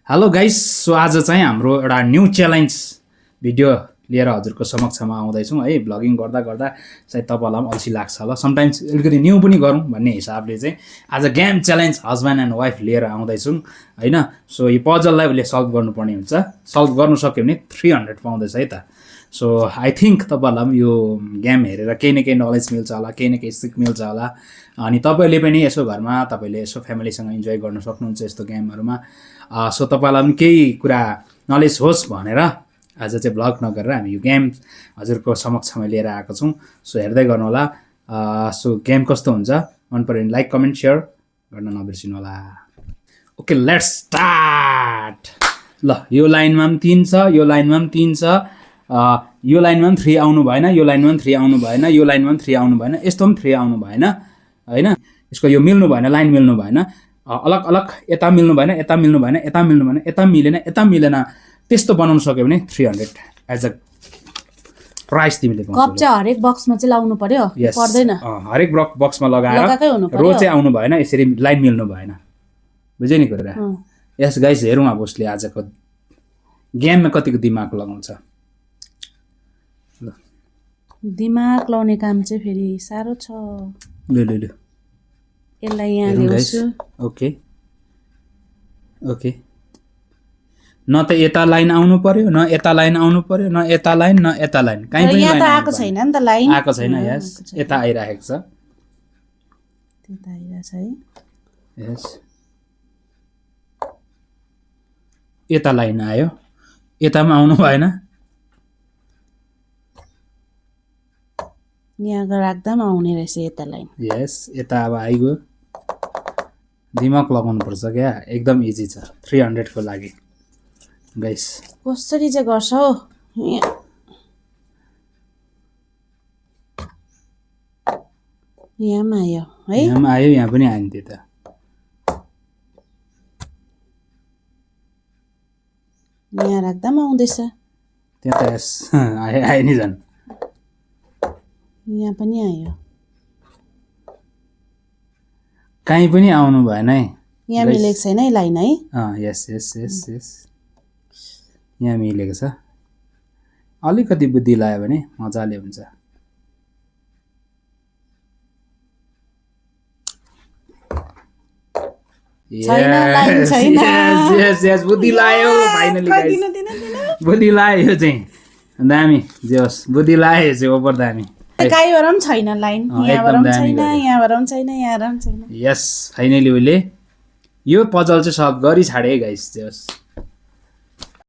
Hello guys, so आज चाहिँ हाम्रो एउटा न्यू च्यालेन्ज भिडियो लिएर हजुरको समक्षमा आउँदैछौँ है। भ्लगिङ गर्दा गर्दा सायद तपाईँहरूलाई पनि अल्छी लाग्छ होला, समटाइम्स अलिकति न्यू पनि गरौँ भन्ने हिसाबले चाहिँ आज game challenge husband and wife लिएर आउँदैछौँ होइन। सो यो पजललाई उसले सल्भ गर्नुपर्ने हुन्छ, सल्भ गर्नु सक्यो भने 300 पाउँदैछ है त। सो आई थिङ्क तपाईँहरूलाई पनि यो गेम हेरेर केही न केही नलेज मिल्छ होला, केही न केही सिक मिल्छ होला। अनि तपाईँले पनि यसो घरमा तपाईँले यसो फ्यामिलीसँग इन्जोय गर्न सक्नुहुन्छ यस्तो गेमहरूमा। सो तपाईँलाई पनि केही कुरा नलेज होस् भनेर आज चाहिँ भ्लग नगरेर हामी यो गेम हजुरको समक्षमा लिएर आएको छौँ। सो हेर्दै गर्नु होला। सो गेम कस्तो हुन्छ, मन पऱ्यो भने लाइक कमेन्ट सेयर गर्न नबिर्सिनु होला। Okay, let's start. ल, यो लाइनमा पनि 3 छ, यो लाइनमा पनि 3 छ, यो लाइनमा पनि 3 आउनु भएन, यो लाइनमा पनि 3 आउनु भएन, यो लाइनमा पनि 3 आउनु भएन, यस्तो पनि 3 आउनु भएन होइन। यसको यो मिल्नु भएन, लाइन मिल्नु भएन, अलग अलग यता मिल्नु भएन, यता मिल्नु भएन, यता मिल्नु भएन, यता मिलेन, यता मिलेन, त्यस्तो बनाउन सक्यो भने 300 एज अ प्राइस तिमीले पाउँछौ। कप चाहिँ हरेक बक्समा चाहिँ लाउनु पर्यो, पर्दैन? हरेक बक्समा लगाएर रो चाहिँ आउनु भएन, यसरी लाइन मिल्नु भएन, बुझ्यो नि कुरा। यस गाइस, हेरौँ अब उसले आजको गेममा कतिको दिमाग लगाउँछ। दिमाग लाउने काम चाहिँ फेरि साह्रो छ। ल यसलाई यहाँ ल्याउँछु। ओके ओके, न त यता लाइन आउनु पर्यो, न यता लाइन आउनु पर्यो, न यता लाइन, न यता लाइन, कहीँ पनि यहाँ त आएको छैन नि त, लाइन आएको छैन। यस, यता आइरहेको छ, त्यता आइरहेछ है। यस, यता लाइन आयो, यता पनि आउनु भएन, यहाँ राख्दा पनि आउने रहेछ यता लाइन। यस, यता अब आइगयो। दिमाग लगाउनुपर्छ क्या, एकदम इजी छ 300 को लागि गाइस। कसरी चाहिँ गर्छ हौ? यहाँ पनि आयो है, यहाँ पनि आयो, यहाँ पनि आयो नि। त्यो त यहाँ राख्दा पनि आउँदैछ, त्यहाँ त यस आयो नि झन्, यहाँ पनि आयो, कहीँ पनि आउनु भएन है। यहाँ मिलेको छैन है लाइन है। यस यस यस यस, यहाँ मिलेको छ। अलिकति बुद्धि लगायो भने मजाले हुन्छ। बुद्धि लाग्यो फाइनली, बुद्धि लाग्यो यो चाहिँ दामी। जे होस्, बुद्धि लाग्यो चाहिँ ओभर दामी। कहीँबाट पनि छैन लाइन, यहाँबाट पनि छैन, यहाँबाट पनि छैन, यहाँबाट पनि छैन। यस, फाइनली उसले यो पजल चाहिँ सल्भ गरी छाडे गाइस। जे होस्।